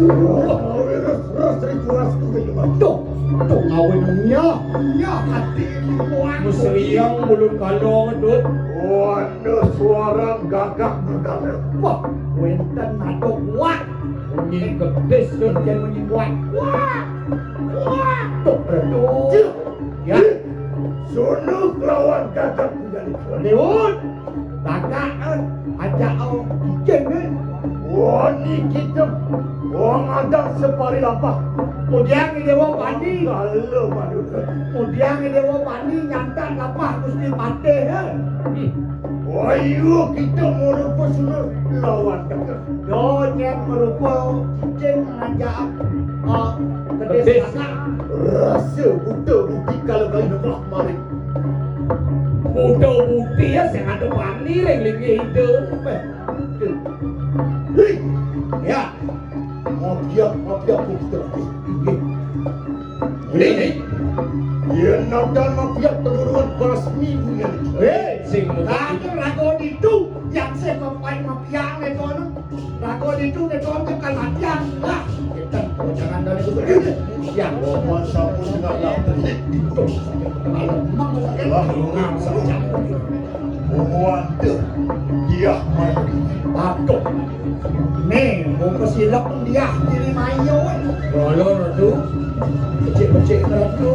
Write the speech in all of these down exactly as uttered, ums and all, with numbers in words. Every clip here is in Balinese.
Wah, res-res ritual setuju, Mas. Tuh, tuh, ngawin nya, nya hati ini muat. Meseriang ulun kala ngedut. Wana suara gagak gegana. Wah, wénten nado kuat. Bunyi gedis, tuh, jan bunyi kuat. Kuat, kuat. Tuh, tuh. Ya. Sono kelawan gagak gegana. Liwat. Kakak, eh, ajak, oh, cicing, eh. Wani kita, wong ada separi lapah. Udiang Déwa Pandi. Lalu, Madura. Udiang Déwa Pandi nyantan lapah Gusti Patih, eh. Hmm. Ayo kita merupa sunur lawan kakak. Yo, nyet merupa cicing ngajak, eh, kedis. Kedis. Kakak. Rasa buta bukti kalau kali nembak mari. Buta bukti ya, sing ada pani ring linggih ida. Hei! Ya. Mapiak, mapiak pun kita lagi. Inggih. Ini, ini. Dia nadal mapiak penurunan basmi punya. Hei, sing ada raga ditu yang saya papai mapiak ni tuan. Raga ditu ni tuan tekan mapiak lah. Kita jangan dari itu. Yang ngomong sampun dengan lah. Itu. Kalau memang lah. Bubuhan tu, dia main. Patuh. Nih, muka silap dia kiri mayo, eh. Kalau tu, kecil-kecil tu.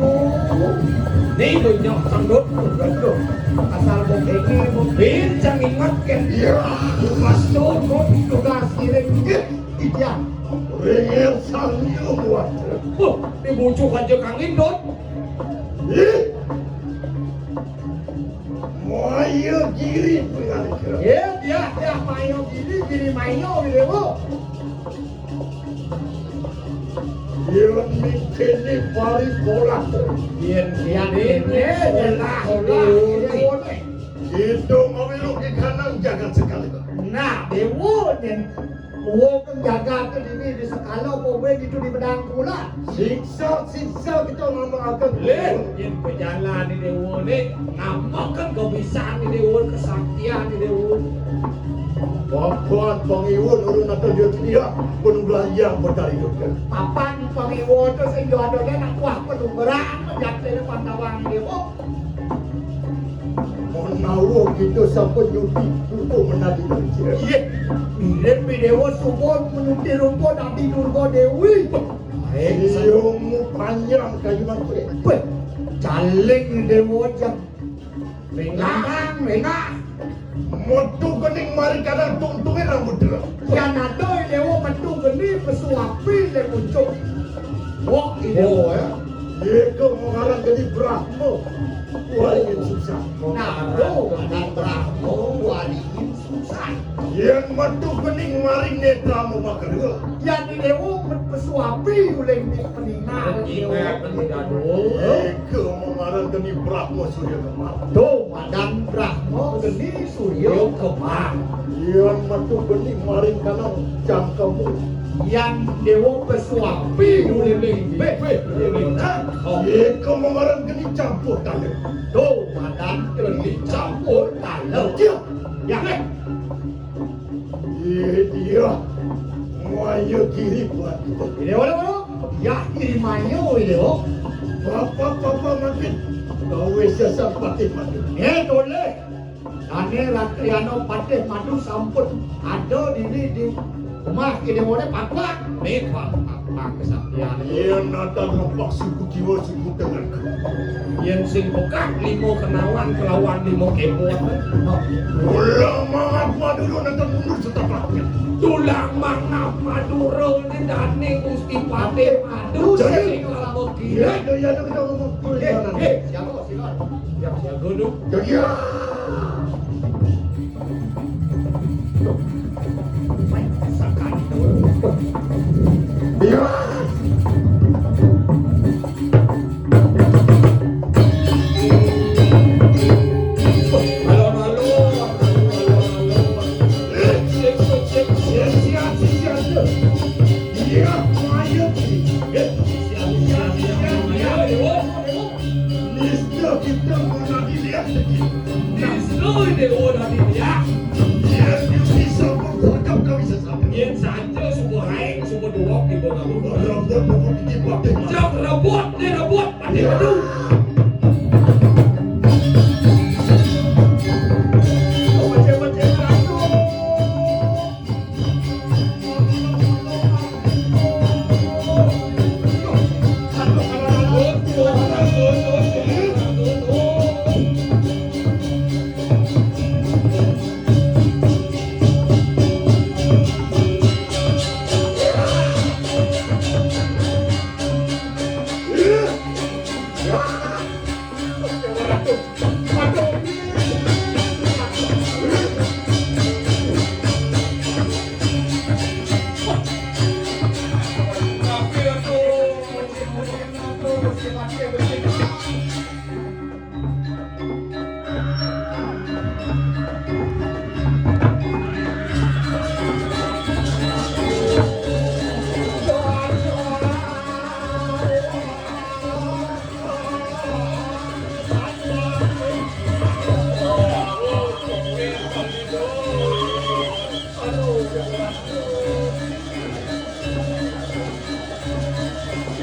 Nih, banyak sanggup, sanggup. Asal mau ini, mau bincang ingat kan. Ya. Mas tu, tugas kirim. Iya. Ringil sanggup buat. Huh, dibujuk aja kangin, Dot. Ih. Maya giri pengalikra. Ya, ya, ya, maya giri, giri maya, giri wo. Yen mikirne pari pola. Yen mikirne pola, pola, giri wo ne. Itu mawilu ke kanang jagat sekali. Nah, dewo yen wo ke jagat ke dini di sekala powe gitu di bedang kula. Siksa, siksa kita ngambakaken. Leh, yen bejalan di dewo ne, ngambakaken kebisan di dewo, kesaktian di dewo. Papan pangiwun urun atau dia dia, pun belayang betari juga. Papan pangiwun tu sing jodohnya nak kuah penumbran, menjadi pantawang dewo. Menawa kita sampun nyuti rupa menadi Durga. Iya, mirip di Dewa Subur menyuti rupa Nadi Durga Dewi. Baik, siung panjang kayu mangkuk. Weh, jaling Dewa jang. Renggang, renggang. Metu kening mari kadang tungtungin rambut dulu. Yan ada Dewa metu geni pesu api le pucuk. Wah, ini. Oh, ya. Yeka mengarang jadi Brahma. Wah, ini susah. Nah, lo, anak Brahma, wah, ini susah. Yang metu kening mari netra mau makan dulu. Yan di Dewa pesu api uling di penina. Ingat, Dewa. Ingat, Dewa. Yeka mengarang jadi Brahma Surya Kembar. Tuh, badan Brahma geni Surya Kembar. Yan metu geni maring kanang cangkemmu. Yan Dewa pesu api ulin beh. Yeka mengarang geni campur tala. Tuh, badan geni campur tala. Ya. Ya. Iya, dia. Maya kiri buat kita. Ini mana, mana? Ya, ini maya ini, oh. Papa, papa makin. Gawe sesat patih madu. Eh, toleh. Dane Ratriano patih madu sampun ada dini di rumah ini, mana, papa? Nih, papa, kesaktian. Iya, nata lepak suku jiwa, suku tengah. Yen sing pekak lima kenawan kelawan lima kebon. Ulah mangat Madura nenten mundur setapaknya. Tulang mangat Madura ini dane Gusti Patih Madu. Jadi, sing lama gila. Ya, ya, ya, kita ngomong. Eh, eh, siapa, siapa? Siapa, siapa dulu? Ya, ya. Niscaya kita mau dadi liat. Niscaya dia mau dadi liat. Yen bisa berpodok kami sesama. Yen saja semua aing, semua doang. Jrot rebut, direbut, mati adu.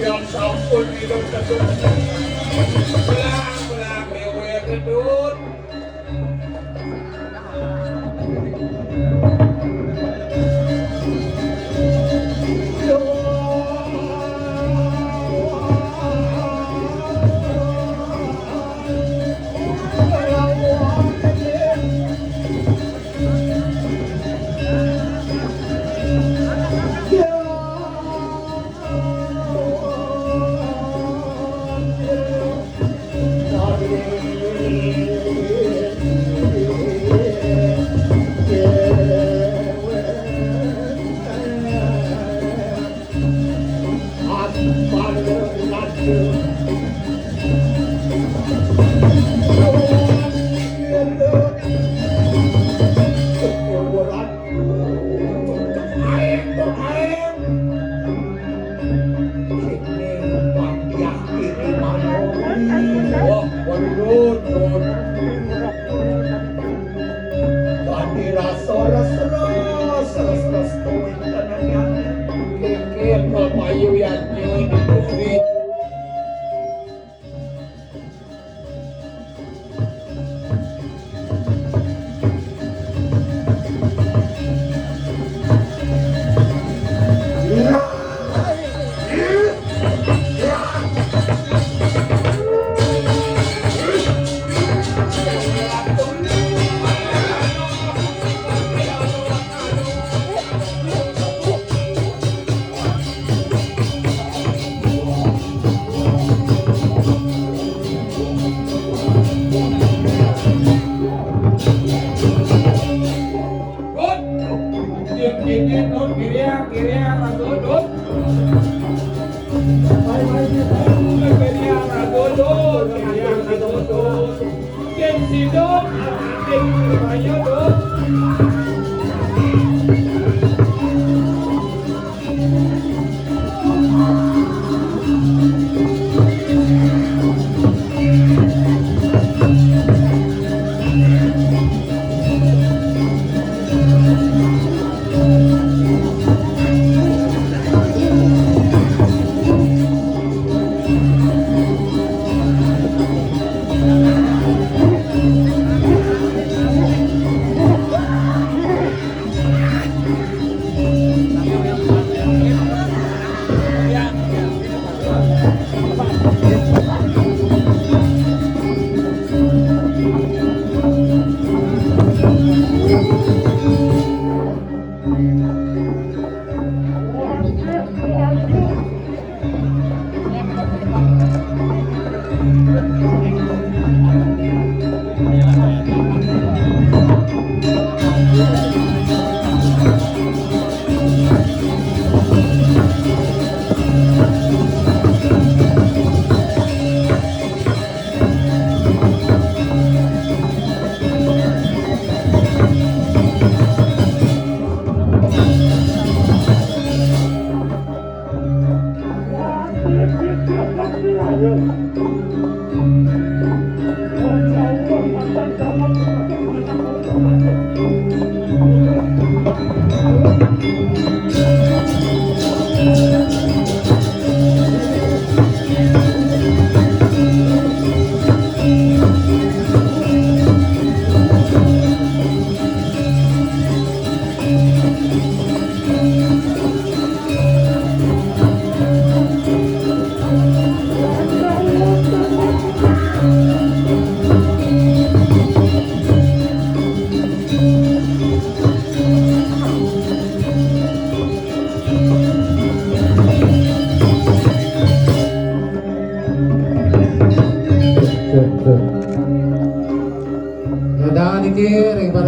Yang sampun minum ketupat. Pulang, pulang, dewe kedut. Wah, waduh, Dut, Dut. Tadi rasa res-res, res-res tuwin tenengan. Kikit ke payu yang nyuwun dituwi. Dut. Sing kene, Dut, kiriang, kiriang, Dut, Dut. Kiriang, Dut, Dut, kiriang, Dut, Dut. Sing sidok, sing ayo, Dut.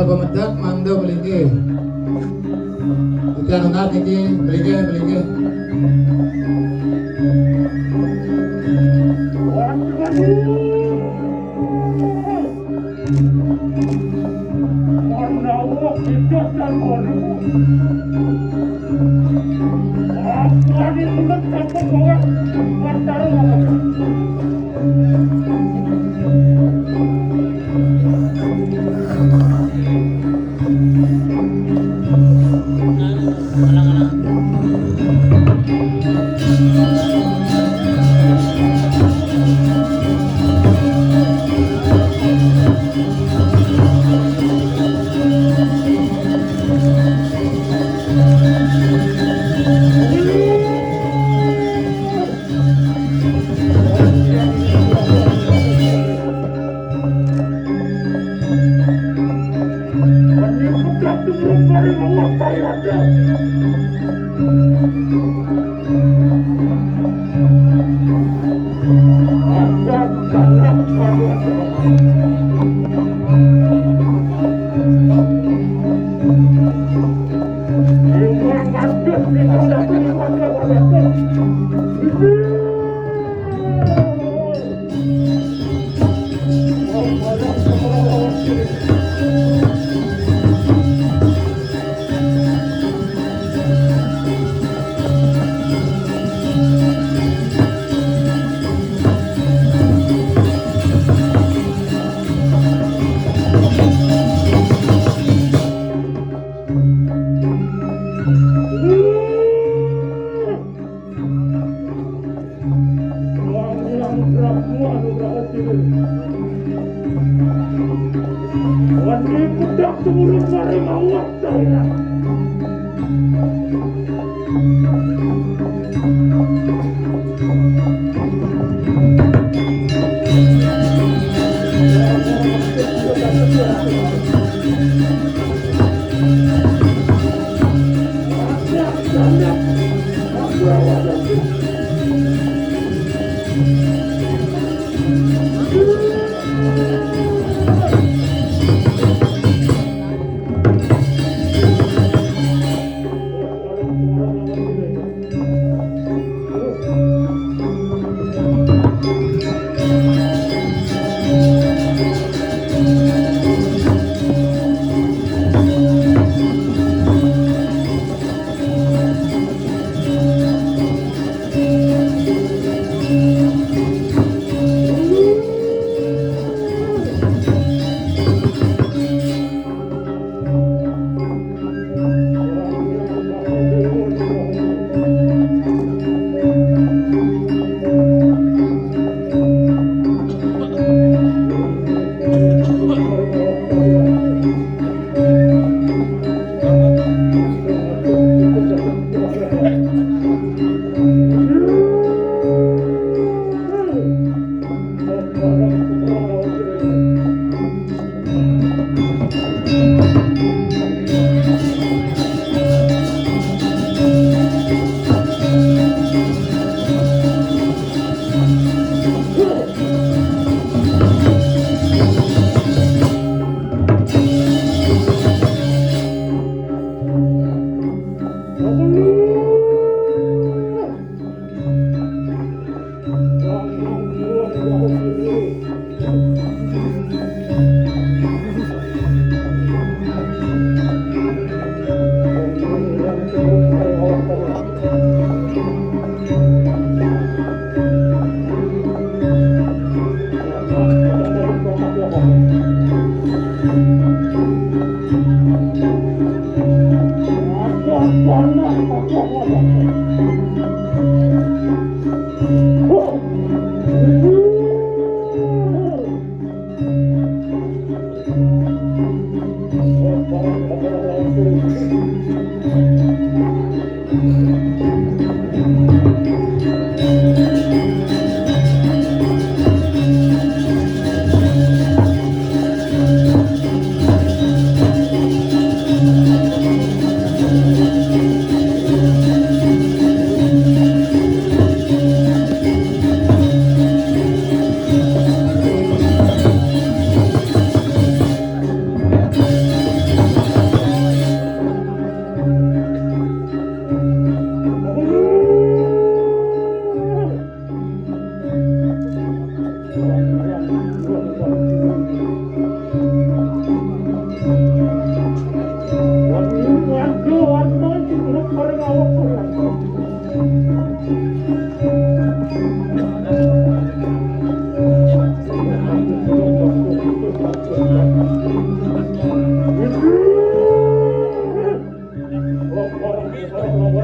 Pemedhot mangda mlinggih. Titiang nunas niki, mlinggih, mlinggih.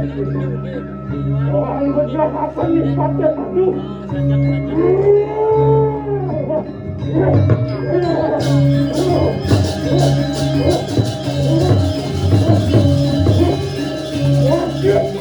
Orang kejahatan ni patut tu. Udah.